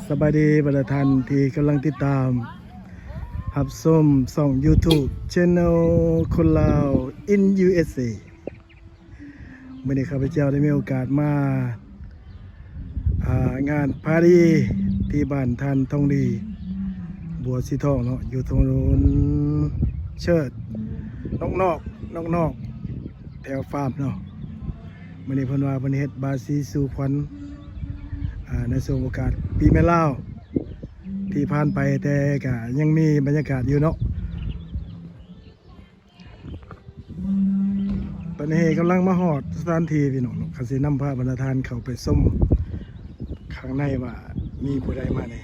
ສະບາຍດີບັນດາທ່ານທີ່ກຳລັງຕິດຕາມຮັບຊົມຊ່ອງ YouTube Channel ຄົນລາວ in ຢູເອສເອ. ມື້ນີ້ຂ້າພະເຈົ້າໄດ້ມີໂອກາດມາ ອ່າ ງານປາຣີທີ່ບ້ານທ່ານທອງດີ ບົວສີທອງເນາະ ຢູ່ຖະໜົນເຊີດ ນອກໆ ນອກໆ ແຖວຟາມເນາະ. ມື້ນີ້ເພິ່ນວ່າເພິ່ນເຮັດບາສີສູ່ຂວັນ ອ່າ ໃນຊ່ວງໂອກາດປີໃໝ່ລາວທີ່ຜ່ານໄປ ແຕ່ກະຍັງມີບັນຍາກາດຢູ່ເນາະ. ຕອນນີ້ກຳລັງມາຮອດສະຖານທີ່ພີ່ນ້ອງເນາະ ກະຊິນຳພາບັນດາທ່ານເຂົ້າໄປຊົມຂ້າງໃນວ່າມີຜູ້ໃດມາແດ່.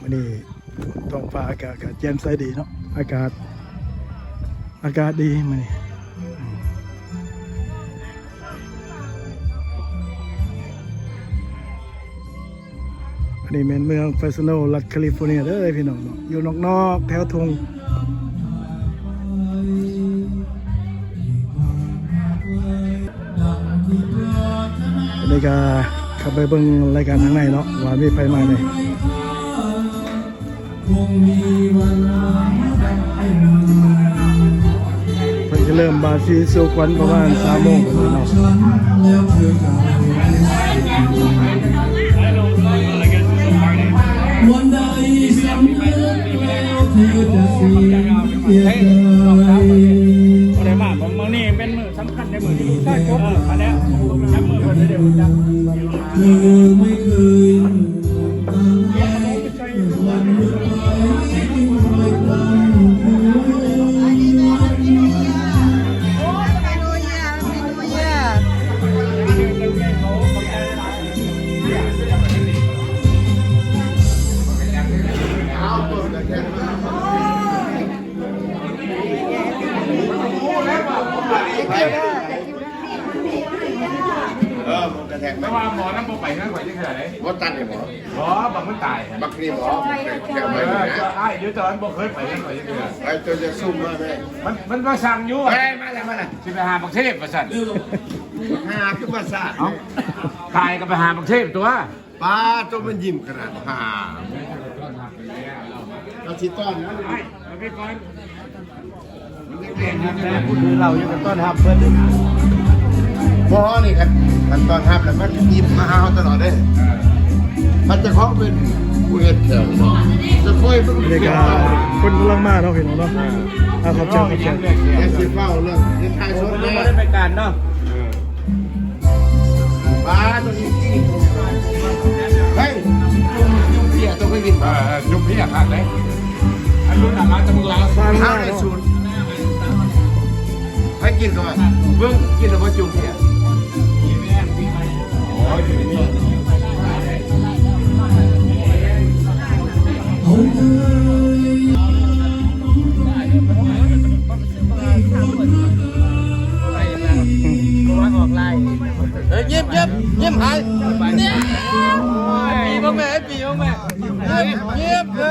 ມື້ນີ້ທ້ອງຟ້າອາກາດກະແຈ່ມໃສດີເນາະ ອາກາດ ອາກາດດີມື້ນີ້. ອັນນີ້ແມ່ນເມືອງເຟຣສໂນ ລັດຄາລີຟໍເນຍເດີພີ່ນ້ອງເນາະ ຢູ່ນອກໆ ແຖວທົ່ງ. ອັນນີ້ກະເຂົ້າໄປເບິ່ງລາຍການທາງໃນເນາະ ວ່າມີໃຜມາແດ່. ເພິ່ນຈະເລີ່ມບາສີສູ່ຂວັນປະມານສາມໂມງເນາະ. ບໍ່ໄດ້ມາ ມື້ນີ້ແມ່ນມື້ ສຳຄັນໃນມື້ທີ່ລູກຊາຍຈົບ ເອີ ມາແລ້ວ ຈັບມືເພິ່ນໄດ້ຮູ້ຈັກ. ເອີ ແຕ່ວ່າໝໍນຳບໍ່ໄປນຳ ຂ້ອຍຊິເທື່ອໃດ. ບໍ່ຕັດໃຫ້ໝໍ? ບໍ່ ບັກມັນຕາຍ. ບັກນີ້ໝໍ? ແຖວໃໝ່ນີ້ນະ. ເອີ ອ້າຍຢູ່ຕອນບໍ່ເຄີຍໄປນຳ ຂ້ອຍຊິເທື່ອ. ໄອ້ໂຕຈະຊຸ່ມມາແມ່. ມັນ ມັນມາສັ່ງຢູ່. ເອີ ມາແລ້ວ ມາແລ້ວ. ຊິໄປຫາບັກເທບວ່າຊັ້ນ. ຫາຄືວ່າຊາດ. ເອົ້າ ຕາຍກໍໄປຫາບັກເທບຕົວະ. ປ້າ ໂຕມັນຍິ້ມຂະໜາດ ຫາ ກໍຊິຕ້ອນນະ. ຄືເຮົາຢູ່ກັນຕ້ອນຮັບເພິ່ນ. ບໍ່ ນີ້ຄັນ ຄັນຕ້ອນຮັບແລ້ວມັນຍິ້ມມາຫາເຮົາຕະຫຼອດເດ້. ເອີ ມັນຈະຂອງເປັນຜູ້ເຮັດແຂກເນາະ ຈະຄ່ອຍເບິ່ງ. ນີ້ກະຄົນກຳລັງມາເນາະ ພີ່ນ້ອງເນາະ. ເອີ ອາ ຂອບໃຈ ຂອບໃຈ. ຢ່າຊິເວົ້າເລື່ອງເຮັດຖ່າຍສົດແດ່ ບໍ່ໄດ້ໄປການເນາະ. ເອີ ປາໂຕນີ້ ເຮີ້ຍ ຈຸ່ມເພຍ ໂຕເຄີຍກິນບໍ່? ເອີ ຈຸ່ມເພຍຄັກເດ້. ອັນລຸ້ນອາມາຈາກເມືອງລາວ ທາງລາວເນາະ. ໃຜກິນກໍວ່າ ເບິ່ງ ກິນແລ້ວບໍ່ຈຸ່ມເພຍ. ໂອ້ຍ ເອີ ຍິ້ມ ຍິ້ມ ຍິ້ມໃຫ້ ປີເບິ່ງແມ່ ປີເບິ່ງແມ່ ຍິ້ມ ຍິ້ມ ເອີ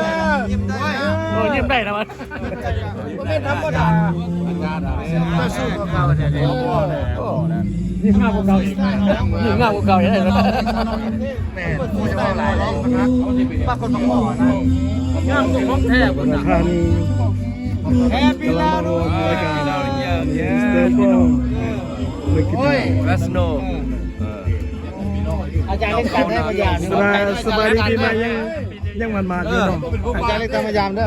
ຍິ້ມໄດ້ ໂອ້ ຍິ້ມໄດ້ນະ. ບໍ່ແມ່ນທຳມະດາ ແຕ່ສູ້ກວ່າເກົ່າແທ້ໆ. ຍິ້ມງາມກວ່າເກົ່າອີກ ຍິ້ມງາມກວ່າເກົ່າອີກ. ແມ່ນ ໂອ້ຍ ເວົ້າຫຼາຍເນາະ ປາກົດໝໍນະ ງາມກວ່າຂອງແທ້ພຸ້ນນະ. ທ່ານ Happy ກຳລັງມາຮ່ວມລາຍການ Mister Four ເລີຍກິນ Fresno. ອາຈານເລັກສັນໃຫ້ມາຢາມ. ສະບາຍ ສະບາຍດີປີໃໝ່ ຍັງ ຍັງໝານໆຢູ່ເນາະ. ອາຈານເລັກສັນມາຢາມເດີ.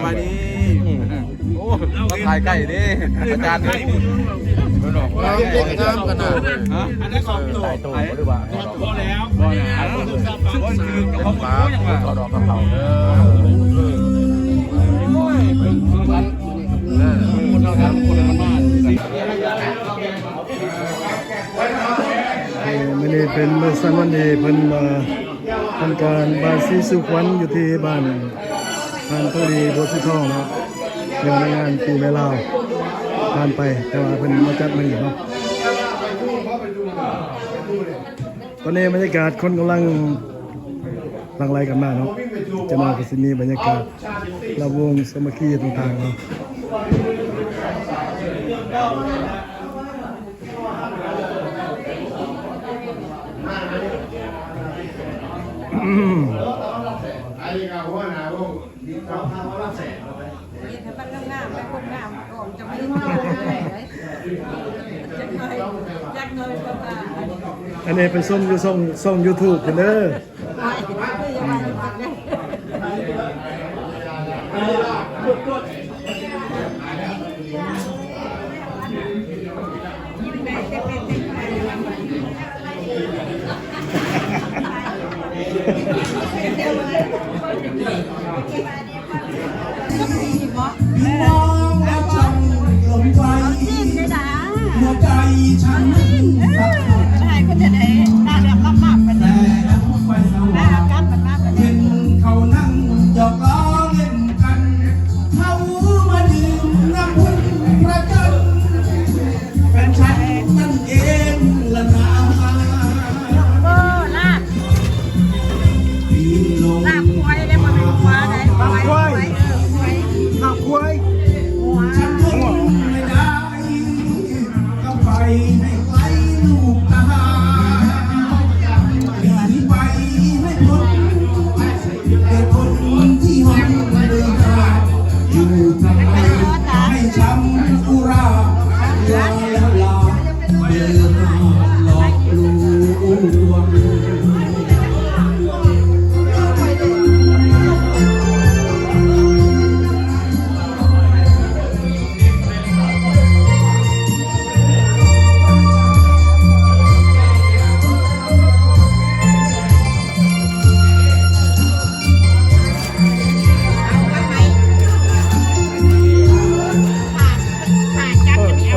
ບາຍດີ. ໂອ້ ມາຖ່າຍໃກ້ເດ້ ອາຈານເດ້. ເພິ່ນບອກວ່າງາມຂະໜາດ. ຮະ? ອັນນັ້ນສອງໂຕ. ບໍ່ແລ້ວ ບໍ່ແລ້ວ ບໍ່ຖືກກັບເຂົາ ເຂົາດອກກັບເຂົາ. ເອີ ໂອ້ຍ ເພິ່ນ ເພິ່ນ ເອີ ຄົນເຮົາຖາມຄົນມັນມາ. ເອີ ມື້ນີ້ເປັນມື້ສັນວັນດີ ເພິ່ນມາທຳການບາຍສີສູ່ຂວັນຢູ່ທີ່ບ້ານ ທ່ານທອງດີ ບົວສີທອງເນາະ ເລື່ອງໃນງານປີໃໝ່ລາວຜ່ານໄປ ແຕ່ວ່າເພິ່ນມາຈັດມື້ນີ້ເນາະ. ຕອນນີ້ບັນຍາກາດຄົນກຳລັງຫຼັ່ງໄຫຼກັນມາເນາະ. ຈັກໜ້ອຍກໍຊິມີບັນຍາກາດລຳວົງສາມັກຄີຕ່າງໆເນາະ. ອັນນີ້ໄປຊົມຢູ່ຊ່ອງ ຊ່ອງຢູທູບພຸ້ນເດີ. ເອີ ລາບ ລາບຄວາຍເດ້ ບໍ່ແມ່ນຄວາຍເດ້ ລາບຄວາຍ ເອີ ຄວາຍ ລາບຄວາຍ ງ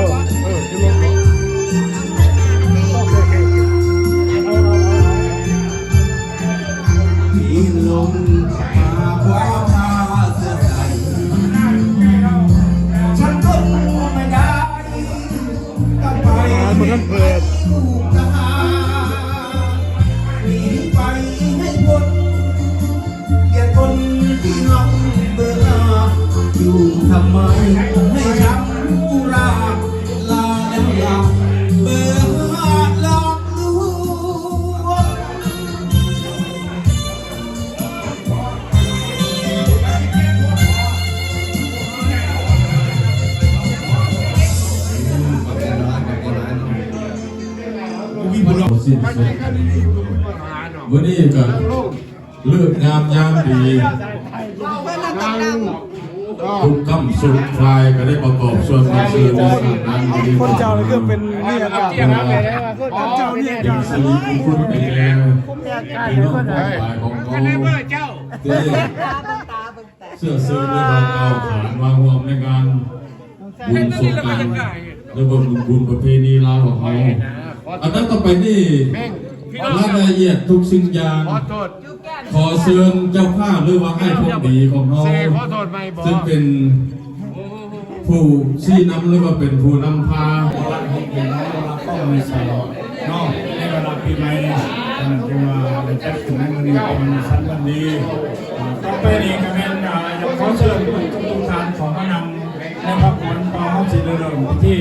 ົວ. ມື້ນີ້ກໍ ເລີກງາມຍາມດີ ທຸກກຳສຸກຝ່າຍກໍໄດ້ປະກອບສ່ວນເປັນຊື່ໃນງານ ຄົນເຈົ້ານີ້ຄືເປັນມີອາການ ຄົນເຈົ້າມີອາການ ເປັນສິລິມຸງຄຸນໄປແກ່ພີ່ນ້ອງປ້ອງປາຍຂອງເຮົາ ທີ່ເຊື່ອເຊີນໃນເຮົາກ້າວຂານມາຮ່ວມໃນງານ ບຸນສົງການ ຫຼືວ່າບຸນ ບຸນປະເພນີລາວຂອງເຮົາ. ອັນດັບຕໍ່ໄປນີ້ ລາຍລະອຽດທຸກສິ່ງຢ່າງ ຂໍເຊີນເຈົ້າພາບ ຫຼືວ່າອ້າຍທອງດີຂອງເຮົາ ເຊິ່ງເປັນຜູ້ຊີ້ນຳ ຫຼືວ່າເປັນຜູ້ນຳພາ ເນາະ ໃນວາລະປີໃໝ່ ເຊິ່ງວ່າໄດ້ຈັດຂຶ້ນໃນມື້ນີ້ເປັນວັນສັນວັນດີ. ຕໍ່ໄປນີ້ກໍແມ່ນ ອາ ຢາກຂໍເຊີນທຸກໆທ່ານເຂົ້າມານັ່ງໃນພະຄວັນ ເພາະເຮົາຊິໄດ້ເລີ່ມພິທີ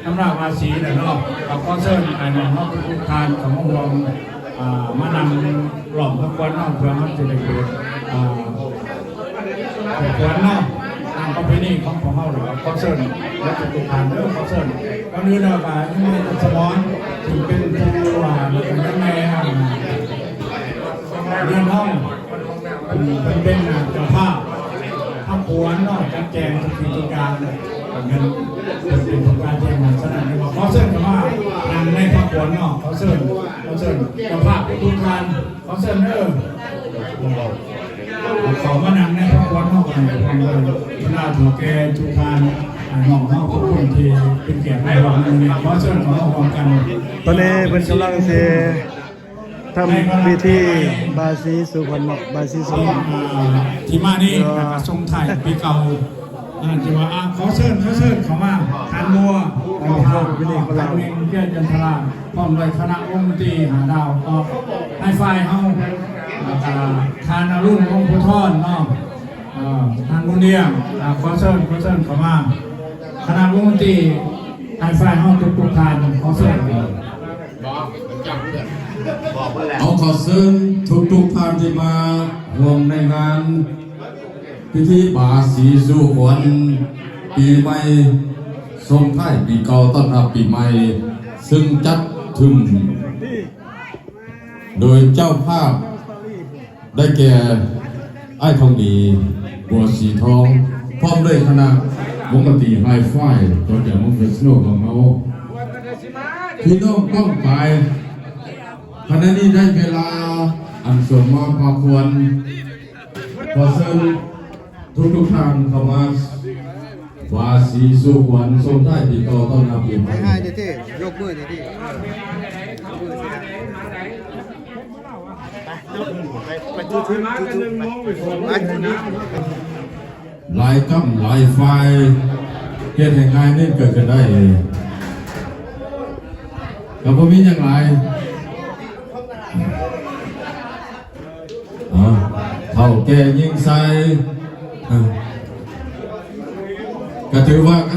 ອຳລາພາສີແລ້ວເນາະ. ກໍຂໍເຊີນອ້າຍນ້ອງເຮົາທຸກໆທ່ານເຂົ້າມາຮ່ວມ ອ່າ ມານັ່ງລ້ອມພະຄວັນເນາະ ເພື່ອເຮົາຈະໄດ້ເກີດ ອ່າ ພະຄວັນເນາະ ຕາມປະເພນີຂອງພວກເຮົາ. ແລ້ວກໍຂໍເຊີນເບິດທຸກໆທ່ານເດີ ຂໍເຊີນ. ກ່ອນອື່ນແລ້ວກໍຍັງມີທ່ານສະໝອນ ເຊິ່ງເປັນຜູ້ວ່າ ແລ້ວກໍຍັງໃນ ອ່າ ເຮືອນເຮົາ ເພິ່ນເປັນເຈົ້າພາບພະຄວັນເນາະ ຈັດແຈງທຸກສິ່ງທຸກຢ່າງ ເພິ່ນເປັນຜູ້ຈັດແຈງ. ສະນັ້ນ ຂໍເຊີນເຂົ້າມານັ່ງໃນພະຄວັນເນາະ ຂໍເຊີນ ຂໍເຊີນເຈົ້າພາບທຸກໆທ່ານ ຂໍເຊີນເດີ ເຂົ້າມານັ່ງໃນພະຄວັນເນາະ ໃຫ້ພວກເຮົາບັນດາເຖົ້າແກ່ທຸກທ່ານ ນ້ອງເຮົາທຸກຄົນທີ່ເປັນກຽດມາຮ່ວມມື້ນີ້ ຂໍເຊີນເຂົ້າມາຮ່ວມກັນ. ຕອນນີ້ເພິ່ນກຳລັງຊິ ທຳພິທີບາສີສູ່ຂວັນເນາະ ບາສີສູ່ຂວັນ ອ່າ ທີ່ມານີ້ ເອີ ແລ້ວກໍສົ່ງທ້າຍປີເກົ່າ ອັນນັ້ນທີ່ວ່າ ອ່າ ຂໍເຊີນ ຂໍເຊີນເຂົ້າມາ ທ່ານບົວ ເຈົ້າພາບ ທ່ານເມັງ ເຈ້ຍຈັນທະລາ ພ້ອມດ້ວຍຄະນະວົງດົນຕີຫ້າດາວ ກໍໄຮຟາຍເຮົາ ແລ້ວກໍທ່ານອະລຸນ ວົງພູທອນເນາະ ເອີ ທ່ານບຸນລ້ຽງ ອ່າ ຂໍເຊີນ ຂໍເຊີນເຂົ້າມາ ຄະນະວົງດົນຕີໄຮຟາຍເຮົາທຸກໆທ່ານ ຂໍເຊີນ. ເອົາ ຂໍເຊີນທຸກໆທ່ານທີ່ມາຮ່ວມໃນງານພິທີບາສີສູ່ຂວັນປີໃໝ່ ສົ່ງທ້າຍປີເກົ່າ ຕ້ອນຮັບປີໃໝ່ ເຊິ່ງຈັດຂຶ້ນໂດຍເຈົ້າພາບ ໄດ້ແກ່ ອ້າຍທອງດີ ບົວສີທອງ ພ້ອມດ້ວຍຄະນະວົງດົນຕີໄຮຟາຍ ຕົວແທນວົງເຟສໂນຂອງເຮົາ ພີ່ນ້ອງປ້ອງປາຍ. ຂະນະນີ້ໄດ້ເວລາອັນສົມມາພາຄວນ ຂໍເຊີນທຸກໆທ່ານເຂົ້າມາບາສີສູ່ຂວັນ ສົ່ງທ້າຍປີເກົ່າ ຕ້ອນຮັບປີໃໝ່. ໃຫ້ ໃຫ້ເດ້ໆ ຍົກມືເດ້ໆ ຍົກມືຊິໄດ້ ໄປ ໄປ ໄປ ໄປ ໄປ ຫຼາຍກ້ຳຫຼາຍຝ່າຍ ເຮັດໃຫ້ງານນີ້ເກີດຂຶ້ນໄດ້ ກໍບໍ່ມີຫຍັງຫຼາຍ. ເອົາ ເຖົ້າແກ່ຍິງໃສ່ ເອີ ກໍຖືວ່າ ກໍ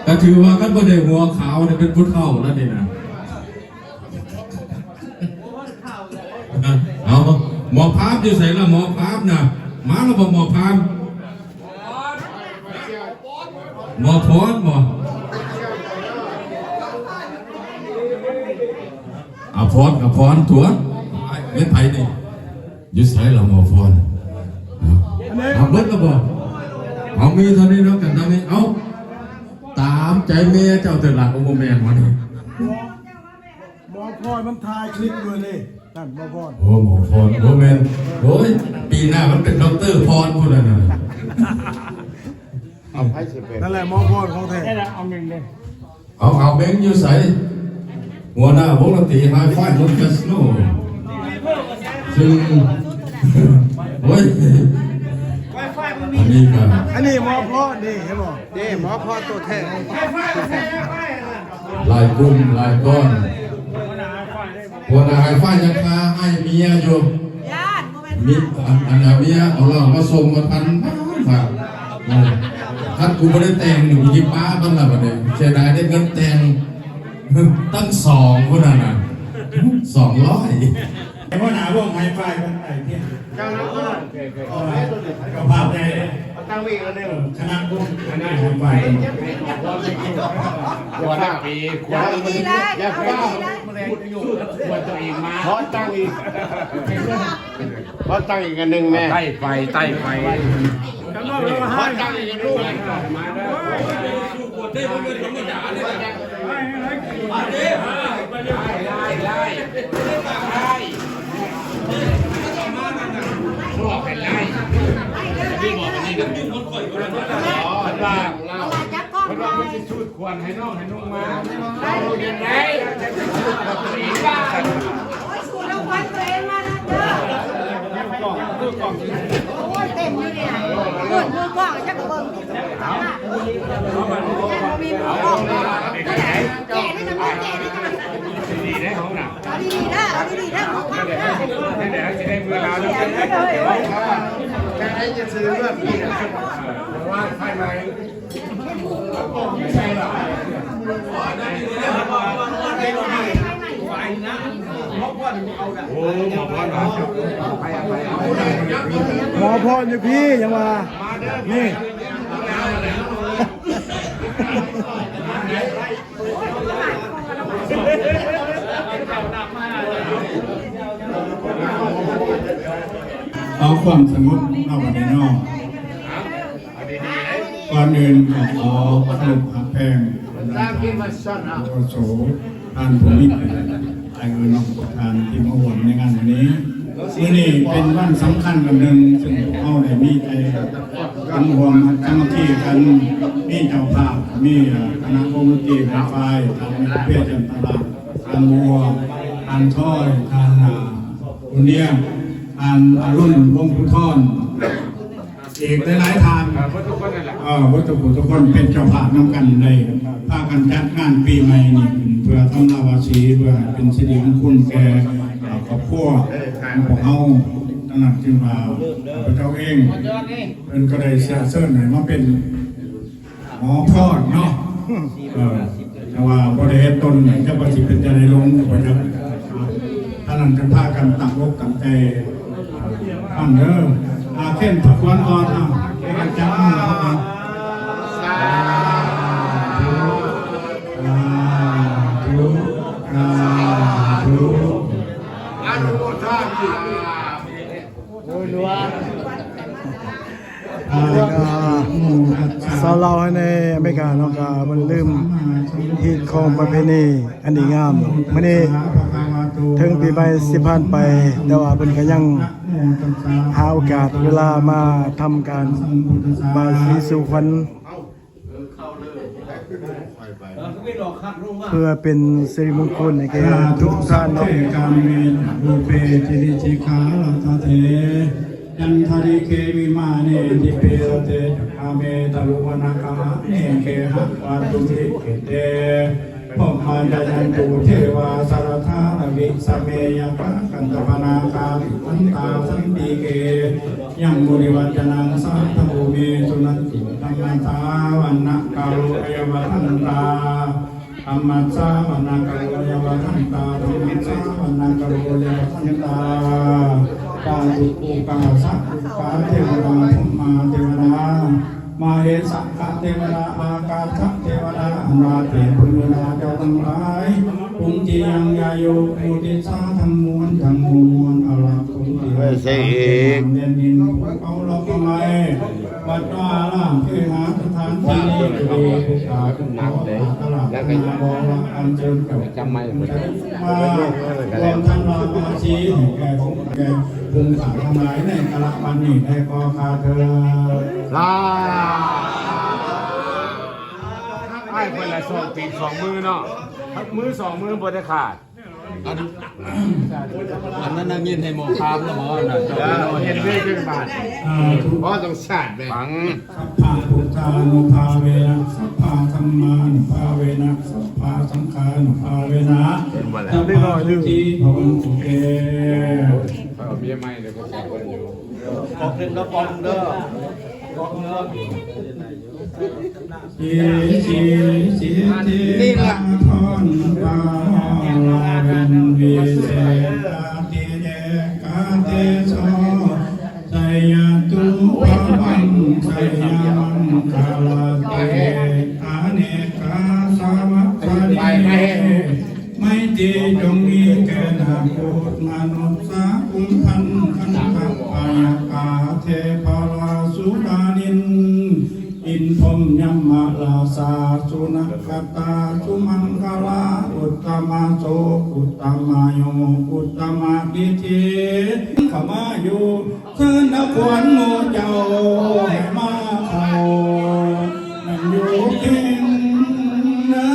ກໍຖືວ່າຄັນບໍ່ໄດ້ຫົວຂາວນີ້ເປັນຜູ້ເຖົ້າແລ້ວນີ້ນະ. ເອົາ ໝໍພາບຢູ່ໃສລະ ໝໍພາບນະ ມາລະບໍ່ໝໍພາບ? ໝໍພອນບໍ່? ອາພອນ ອາພອນຕົວະ ແມ່ນໃຜນີ້? ຢູ່ໃສລະໝໍພອນ? ເອົາ ເອົາເບິດລະບໍ່? ເອົາ ມີເທົ່ານີ້ແລ້ວກັນ ເທົ່ານີ້ ເອົາ ຕາມໃຈແມ່ເຈົ້າເທື່ອລະ. ໂອ້ ບໍ່ແມ່ນຫວານີ້. ໝໍພອນມັນຖ່າຍຄລິບຢູ່ນີ້ ນັ້ນໝໍພອນ. ໂອ້ ໝໍພອນ ບໍ່ແມ່ນ ໂອ້ຍ ປີໜ້າມັນເປັນດັອກເຕີພອນພຸ້ນນະ. ເອົາໃຜຊິເປັນ? ນັ້ນແຫຼະໝໍພອນຂອງແທ້. ເອົາ ເອົາເມັງຢູ່ໃສ? ຫົວໜ້າວົງດົນຕີໄຮຟາຍ ວົງແຄສໂນ ຊຶ່ງ ໂອ້ຍ ອັນນີ້ກໍ ອັນນີ້ໝໍພອນນີ້ ເຫັນບໍ່? ນີ້ໝໍພອນຕົວແທ້. ຫຼາຍກຸ່ມຫຼາຍກ້ອນ ຫົວໜ້າໄຮຟາຍຍັງຄາອ້າຍເມຍຢູ່. ມີອັນ ອັນເມຍເອົາເຫຼົ້າມາສົ່ງມາພັນບາດ. ເອີ ຄັນກູບໍ່ໄດ້ແຕ່ງນີ້ ກູຊິປະມັນລະບາດນີ້. ເສຍດາຍໄດ້ເງິນແຕ່ງຕັ້ງສອງພຸ້ນນະ ສອງຮ້ອຍ. ຫົວໜ້າວົງໄຮຟາຍເພິ່ນໄປເພຍ ເຈົ້ານະ. ເຈົ້າພາບໃຫຍ່ເດ້ ເອົາຕັ້ງໄວ້ອີກອັນໜຶ່ງ ຄະນະວົງ ຄະນະວົງໄປ ຫົວໜ້າປີ ຄວນ ຢ່າຟ້າວ ຄວນຕົວເອງມາ ຂໍຕັ້ງອີກ ຂໍຕັ້ງອີກອັນໜຶ່ງແມ່ ໃຕ້ໄຟ ໃຕ້ໄຟ ຂໍຕັ້ງອີກອັນໜຶ່ງ. ຄວນໃຫ້ນ້ອງໃຫ້ນຸ່ງມາ ເຮົາເຮັດໄດ້ ເຮົາຈະໄດ້ສູດຄວນໃຫ້ນ້ອງໃຫ້ນຸ່ງມາ ເຮົາເຮັດໄດ້ ເຮົາຈະໄດ້ສູດຄວນຕົວເອງວ່າ ໂອ້ຍ ເຕັມຢູ່ນີ້ນະ ເບິ່ງມືກ້ອງ ຈັກເບິ່ງ ບໍ່ມີມືກ້ອງ ຜູ້ໃດ ແກ່ນີ້ນະ ແກ່ນີ້ນະ ດີເດ້ເຮົານະ ເອົາດີໆເດີ ເອົາດີໆເດີ ມືກ້ອງເດີ ແຕ່ໃດຊິໄດ້ມືລາວນຳກັນເດີ ແຕ່ໃດຈະຊື້ເລືອດນີ້ນະ ວ່າໄຟໄໝ ໂອ້ ໝໍພອນວ່າ ໝໍພອນຢູ່ພີ້ ຍັງວ່າ ນີ້ ເອົາຄວາມສະຫງົບເນາະ ບັດນີ້ເນາະ. ກ່ອນອື່ນກໍຂໍເຄົາລົບຮັກແພງ ທ່ານອາວຸໂສ ທ່ານຜູ້ມີເກີຍ ອ້າຍເອື້ອຍນ້ອງພວກທ່ານທີ່ມາຮ່ວມໃນງານມື້ນີ້. ມື້ນີ້ເປັນວັນສຳຄັນວັນໜຶ່ງ ຊຶ່ງພວກເຮົາໄດ້ມີໃຈກຳຮວມສາມັກຄີກັນ ມີເຈົ້າພາບ ມີຄະນະວົງດົນຕີຂອງຝ່າຍ ທ່ານແມ່ນເພດ ຈັນຕະລາ ທ່ານບົວ ທ່ານທອຍ ທ່ານບຸນເນຍ ທ່ານອາລຸນ ວົງພູທອນ ອີກຫຼາຍໆທ່ານ ເອີ ເບິດທຸກຜູ້ທຸກຄົນເປັນເຈົ້າພາບນຳກັນ ໄດ້ພາກັນຈັດງານປີໃໝ່ນີ້ຂຶ້ນ ເພື່ອທຳລາວາສີ ເພື່ອໃຫ້ເປັນສິລິມຸງຄຸນແກ່ ເອີ ຄອບຄົວຂອງພວກເຮົາ. ດັ່ງນັ້ນຈຶ່ງວ່າ ຂ້າພະເຈົ້າເອງ ເພິ່ນກໍໄດ້ເຊື້ອເຊີນໃຫ້ມາເປັນ ໝໍພອນເນາະ ເອີ ແຕ່ວ່າບໍ່ໄດ້ເຮັດຕົນ ຈັກວ່າຊິເປັນຈັ່ງໃດລົງກໍບໍ່ຈັກ. ທ່ານນັ້ນຈະພາກັນຕັ້ງອົກຕັ້ງໃຈຟັງເດີ. ອາ ເຄັນພະຄວັນກ່ອນ ອາ ເຄັນຈັບມືພະຄວັນ. ສາທຸ ສາທຸ ສາທຸ ອະນຸໂມທາມິ ໂອ້ຍ ຫຼວງ ຊາວລາວໃນອາເມລິກາເນາະ ກໍບໍ່ໄດ້ລືມຮີດຄອງປະເພນີອັນດີງາມ. ມື້ນີ້ເຖິງປີໃໝ່ຊິຜ່ານໄປ ແຕ່ວ່າເພິ່ນກໍຍັງຫາໂອກາດເວລາມາທຳການບາສີສູ່ຂວັນ ເພື່ອເປັນສິລິມຸງຄຸນໃຫ້ແກ່ທຸກໆທ່ານເນາະ. ກາເມ ຮູເປ ຕິຕິສິຂາລະຕະເຖ ຈັນທະລິເກ ວິມາເນ ດີເປ ສະເຕ ຈະຄາເມ ຕະລຸວະນະຄະຫະເນ ເກຫະວະຕຸນະລິເກເຕ ພົມມະຈາຍັນຕຸ ເທວາ ສະລະທາລະວິ ສະເມ ຍັກຂະ ກັນດາບະນາກາ ຕິດທັນຕາ ສັນຕິເກ ຍັງ ມຸນິວະຈະນັງ ສາທະພູເມ ສຸນັນຕິ ທຳມະສາວະນະກາໂລ ອາຍະວະທັນຕາ ທຳມະສາວະນະກາໂລ ອາຍະວະທັນຕາ ທຳມະສາວະນະກາໂລ ອາຍະວະທັນຕາ ປາຕຸປຸກກາ ສະຕຸກກາ ເທວະດາ ພົມມາເທວະດາ ມະເຫສະກະເທວະດາ ອາກາສະເທວະດາ ອັນວ່າແຕ່ເພິ່ນເວລາເຈົ້າທັງຫຼາຍ ຜູ້ທີ່ຍັງຢາຢູ່ ຜູ້ທີ່ສາທັງມວນ ທັງມວນ ອາລັກ ຜູ້ທີ່ຮັກສາເຂດນ້ຳແດນດິນ ພູເຂົາລອກໄມ້ ວັດວາອາຣາມ ເຄຫະສະຖານທີ່ນີ້ກໍດີ ຜູ້ຂ້າຜູ້ຂໍອາດຕະລາດນາບໍລະ ອັນເຊີນເຈົ້າ ຈຳໄມ້ ມາຮ່ວມທັງລາວາສີ ໃຫ້ແກ່ ແກ່ ຜູ້ຂ້າທັງຫຼາຍໃນກາລະບັດນີ້ແດ່ກໍຂ້າເທີນ. ສາທຸ. ອ້າຍເພິ່ນລະສອງຕີນສອງມືເນາະ ມືສອງມືບໍ່ໄດ້ຂາດ. ອັນ ອັນນັ້ນນະ ຍິນໃຫ້ໝໍພາມນະບໍ່ນະ ເຈົ້າເຮັດເວເປັນບາດ ເອີ ຂໍຕ້ອງສາດແມ່ນ ຟັງ. ສັບພະພຸດທານຸພາເວນະ ສັບພະທຳມານຸພາເວນະ ສັບພະສັງຄານຸພາເວນະ ເຫັນບໍ່ລະ ສັບພະໂສຕິພະວັນຕຸເຕ. ເອົາເມຍໃໝ່ເດີ ບໍ່ໃສ່ເພິ່ນຢູ່ ຂໍຂຶ້ນເດີ ຂໍຂຶ້ນເດີ ຂໍຂຶ້ນເດີ. ສິດທິ ສິດທິ ນີ້ລະ ພອນພາວາວິນວິເສດຕາຕິເດກາເຕໂຊ ໄຊຍະຕຸພາວັງ ໄຊຍະມັງຄະລາຕິເດກາເນກາສາວັດສະດີ ໄມຕີຈົ່ງມີແກ່ນາກະບຸດມະນຸດສາກຸມພັນ ຄັນທະພະຍາກາເທພະລາສຸດານິນ ອິນພົມ ຍະມະລາຊາ ສຸນັກຂະຕາ ສຸມັງຄະລາ ອຸດຕະມະໂສ ອຸດຕະມະໂຍ ອຸດຕະມະດິດຖິ ເຂົ້າມາຢູ່ ເຊີນນະຄອນໝູ່ເຈົ້າໃຫ້ມາເຂົ້າ ແມ່ນຢູ່ເປັນນາ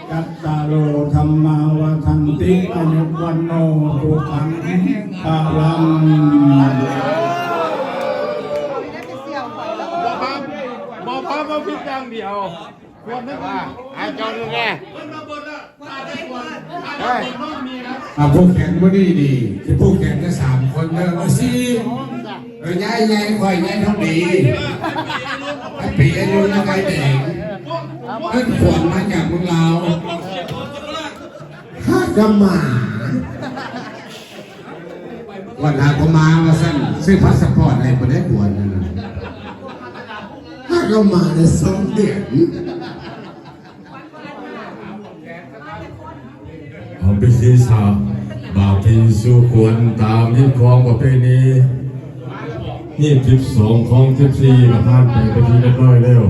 ຈັດຕາໂລ ທຳມາ ວັດທັນຕິ ອາຍຸວັນໂນ ສຸຂັງ ພະລັງ ບໍ່ພາ ບໍ່ພາມາຜິດຢ່າງດຽວ ຄວນນັ້ນວ່າ ອາ ເຈົ້າໜຶ່ງແດ່ ເອີຍ ອ່າ ຜູກແຂນມື້ນີ້ນີ້ ຊິຜູກແຂນແຕ່ສາມຄົນເດີ ເອີ ສີ່ ເອີ ຍາຍ ຍາຍຂ້ອຍ ຍາຍທອງດີ ປີອາຍຸນະໄກແດງ ເພິ່ນຂວນມາຈາກເມືອງລາວ ຮາກະໝາ ວັນຫາກໍມາວ່າຊັ້ນ ຊື້ພາສະປອດໃຫ້ບໍ່ໄດ້ ຄວນນັ້ນນະ ຫາກໍມາໄດ້ສອງເດືອນ ເອົາ ພິທີສາບາດທີ່ສູ່ຄວນຕາມຮີດຄອງປະເພນີ ຮີດສິບສອງ ຄອງສິບສີ່ ກໍຜ່ານໄປເປັນທີ່ຮຽບຮ້ອຍແລ້ວ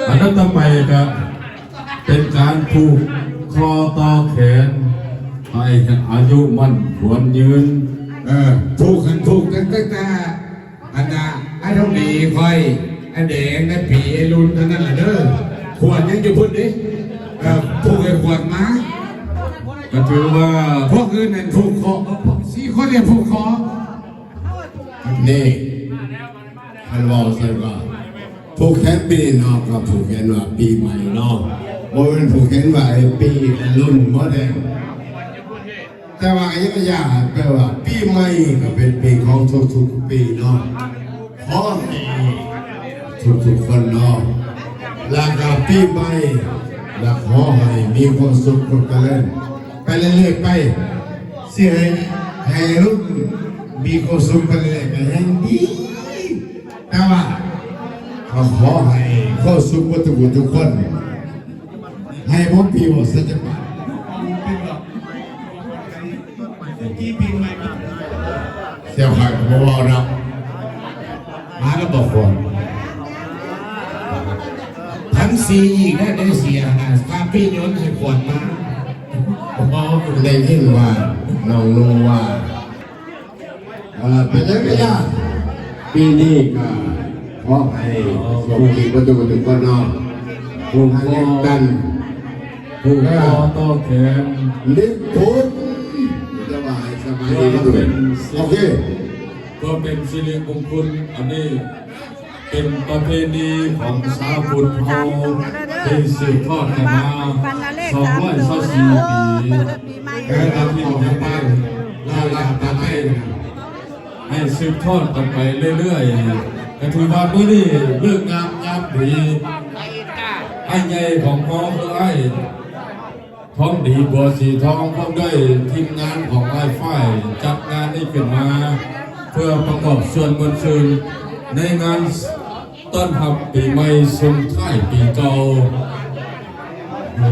ອັນນັ້ນຕໍ່ໄປກໍ ເປັນການຜູກຄໍຕໍ່ແຂນ ໃຫ້ອາຍຸໝັ້ນຂວັນຍືນ ເອີ ຜູກຫັ້ນຜູກຕັ້ງແຕ່ ອັນນ່າ ອ້າຍທອງດີຂ້ອຍ ອ້າຍແດງ ອ້າຍປີ ອ້າຍລຸນ ເທົ່ານັ້ນລະເດີ ຂວັນຍັງຢູ່ພຸ້ນເດ້ ເອີ ຜູກໃຫ້ຂວັນມາ ກໍຖືວ່າ ພວກອື່ນນັ້ນຜູກຄໍ ສີ່ຄົນນີ້ຜູກຄໍ ນີ້ ຄັນເວົ້າຊັ້ນກໍ ຜູກແຂນປີນີ້ເນາະ ກໍຜູກແຂນວ່າປີໃໝ່ເນາະ ບໍ່ແມ່ນຜູກແຂນວ່າໄອ້ປີລຸນບໍ່ໄດ້ ແຕ່ວ່າອາຍຸທະຍາແປວ່າປີໃໝ່ ກໍເປັນປີຂອງທຸກໆປີເນາະ ຂໍໃຫ້ທຸກໆຄົນເນາະ ແລ້ວກໍປີໃໝ່ ແລ້ວຂໍໃຫ້ມີຄວາມສຸກຄວາມຈະເລີນໄປເລື້ອຍໆໄປ ຊິໃຫ້ ໃຫ້ລຸນມີຄວາມສຸກໄປເລື້ອຍໆກໍຍັງດີ ແຕ່ວ່າກໍຂໍໃຫ້ຄວາມສຸກເບິດທຸກຜູ້ທຸກຄົນ ໃຫ້ບໍ່ປິວໃສ່ຈັກບາດ ເຈົ້າຂ້າກໍບໍ່ເວົ້າດອກ ມາແລ້ວບໍ່ຄວນ ພັນສີ່ອີກແລ້ວ ໄດ້ເສຍນະ ຄ່າປີ້ຍົນໃຫ້ຄວນມາ ເວົ້າ ໄດ້ຍິນວ່າ ນ້ອງນຸ່ງວ່າ ເອີ ເປັນຫຍັງກໍຢ່າ ປີນີ້ກໍຂໍໃຫ້ໂຊກດີເບິດທຸກຄົນເນາະ ຜູ້ຂໍ ໃຫ້ເຮັດກັນ ຜູ້ຂໍຕໍ່ແຂນ ເຮັດຜົນ ແຕ່ວ່າໃຫ້ສະບາຍດີ ເພື່ອເປັນ ໂອເຄ ເພື່ອເປັນສິລິມົງຄຸນ ອັນນີ້ເປັນປະເພນີຂອງຊາວພຸດເຮົາ ທີ່ສືບທອດກັນມາສອງຮ້ອຍຊາວສີ່ປີ ແຕ່ລະທິດແຫ່ງໃດ ລະດັບປະເທດ ໃຫ້ສືບທອດກັນໄປເລື້ອຍໆ ກໍຖືວ່າມື້ນີ້ເລີກງາມຍາມດີ ອ້າຍໃຫຍ່ຂອງເຮົາຄືອ້າຍທອງດີ ບົວສີທອງ ພ້ອມດ້ວຍທີມງານຂອງອ້າຍຝ້າຍ ຈັດງານນີ້ຂຶ້ນມາ ເພື່ອປະກອບສ່ວນມ່ວນຊື່ນໃນງານ ຕ້ອນຮັບປີໃໝ່ສົ່ງທ້າຍປີເກົ່າ. ເອີ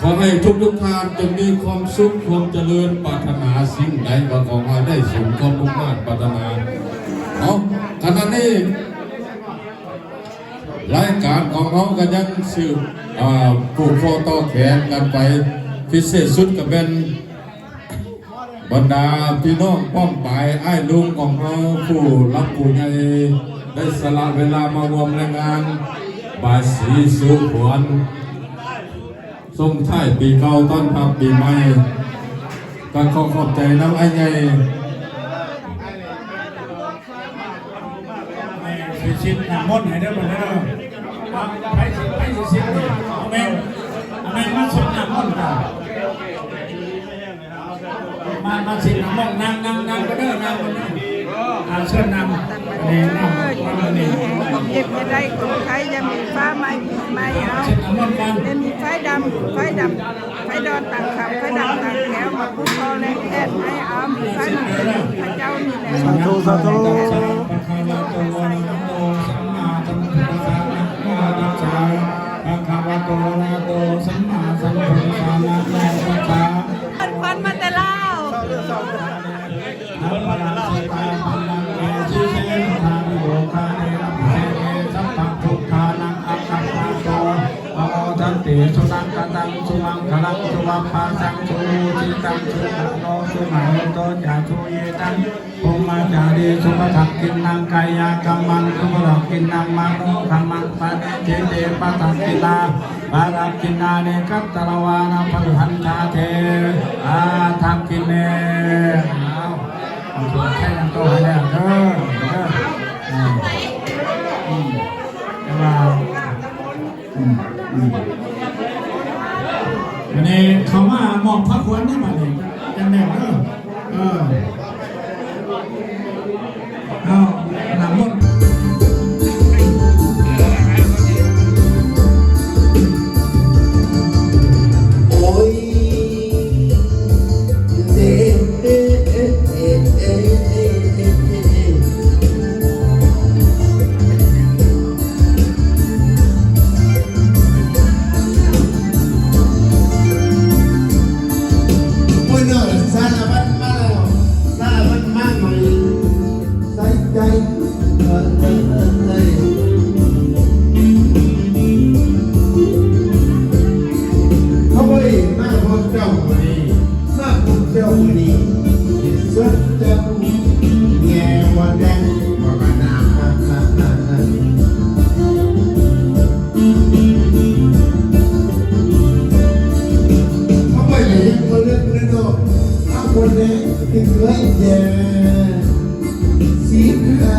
ຂໍໃຫ້ທຸກໆທ່ານຈົ່ງມີຄວາມສຸກຄວາມຈະເລີນ ປາດຖະໜາສິ່ງໃດກໍຂໍໃຫ້ໄດ້ສົມຄວາມມຸ່ງມາດປາດຖະໜາ. ເອົາ ຂະນະນີ້ລາຍການຂອງເຮົາກໍຍັງສືບ ອາ ຜູກຄໍຕໍ່ແຂນກັນໄປ ພິເສດສຸດກໍແມ່ນ ບັນດາພີ່ນ້ອງປ້ອງປາຍ ອ້າຍລຸງຂອງເຮົາ ຜູ້ຫຼັກຜູ້ໃຫຍ່ ໄດ້ສະຫຼະເວລາມາຮ່ວມໃນງານບາຍສີສູ່ຂວັນ ສົ່ງທ້າຍປີເກົ່າ ຕ້ອນຮັບປີໃໝ່ ກໍຂໍຂອບໃຈນຳອ້າຍໃຫຍ່ ຊິຊິດນ້ຳມົນໃຫ້ເດີ ບັດນີ້ເດີ. ໃຜຊິ ໃຜຊິຊິດນີ້? ເອົາແມ່ນ ເອົາແມ່ນມາຊິດນ້ຳມົນກັນ. ມາ ມາຊິດນ້ຳມົນ ນັ່ງ ນັ່ງ ນັ່ງກັນເດີ ນັ່ງກັນເດີ. ອ່າ ເຊີນນັ່ງ ນີ້ ນັ່ງ ເອີ ຢູ່ດີມີແຮງ ຄວາມເຈັບຢ່າໄດ້ ຄວາມໄຂ້ຢ່າມີ ຟ້າໃໝ່ ປີໃໝ່ເຮົາ ຊິດນ້ຳມົນກັນ ແຕ່ມີໄຟດຳ ໄຟດຳ ໄຟດອນຕ່າງຄຳ ໄຟດຳຕ່າງແກ້ວ ມາປຸກພໍ່ແລະແທນໃຫ້ອາມີໄຟມາເປັນພະເຈົ້ານີ້ແຫຼະ. ສາທຸ ສາທຸ. ພະຄະວະໂຕ ອະລະຫະໂຕ ສຳມາສຳພຸດທັດສະ ນະໂມຕັດສະ ພະຄະວະໂຕ ອະລະຫະໂຕ ສຳມາສຳພຸດທັດສະ ນະໂມຕັດສະ. ເພິ່ນຂວັນມາແຕ່ລາວ. ອັບປະລາຊິຕາ ປັນລັງ ເອ ຊິ ເສ ສະຖາ ວິໂມກ ຄາ ເນ ລັບ ເສ ເນ ສັບ ພະ ທຸກ ຄາ ນັງ ອັກ ຄັບ ພະ ໂຕ ອະໂມ ທັນ ຕິ ສຸ ນັກ ກະ ຕັງ ສຸ ມັງ ຄະ ລັງ ສຸ ວັບ ພ ສັງ ສຸຜູ້ຊິຕັງ ສຸກະໂຕ ສຸມະຫຸນໂຕ ຈາທຸເຍທະ ພົມມະຈາຣີ ສຸປະທັກຂິນນັງ ກາຍະກັມມັງ ສຸປະທັກຂິນນັງ ມະໂນກັມມັງ ປະນິທິເຕ ປະທັກຂິນາ ປະທັກຂິນານິ ກັດຕະລະວານະ ປະລິຫັນທາເທ ປະທັກຂິເນ. ເອົາ ເອົາ ແຂ່ງຕໍ່ໃຫ້ແລ້ວເດີ ເດີ ອືມ ອືມ ແຕ່ວ່າ ອືມ ອືມ ອັນນີ້ເຂົ້າມາມອບພະຄວັນນະ ບັດນີ້ ຈັ່ງແລ້ວເດີ ເອີ ເອົາ ນັ່ງລົງ. ໂອ້ຍ ເດ ເດ ເດ ເດ ເດ ເດ ໂອ້ຍ ເນາະ ສາລະວັນມາແລ້ວ ສາລະວັນມາໃໝ່ ໃສ່ໃຈ ເອີ ເອີ ເອີ ເອີ. ໂອ້ຍ ມາພໍ້ເຈົ້າມື້ນີ້ ມາພົບເຈົ້າມື້ນີ້ ເຫັນສົດເຈົ້າແງ່ວ່າແດງ ວ່າກະໜາ ເຮົາໄປແລ້ວຍັງບໍ່ເລີກເລີຍເນາະ ເອົາຄົນແດງເປັນເອື້ອຍແຍ່ ສີຂາ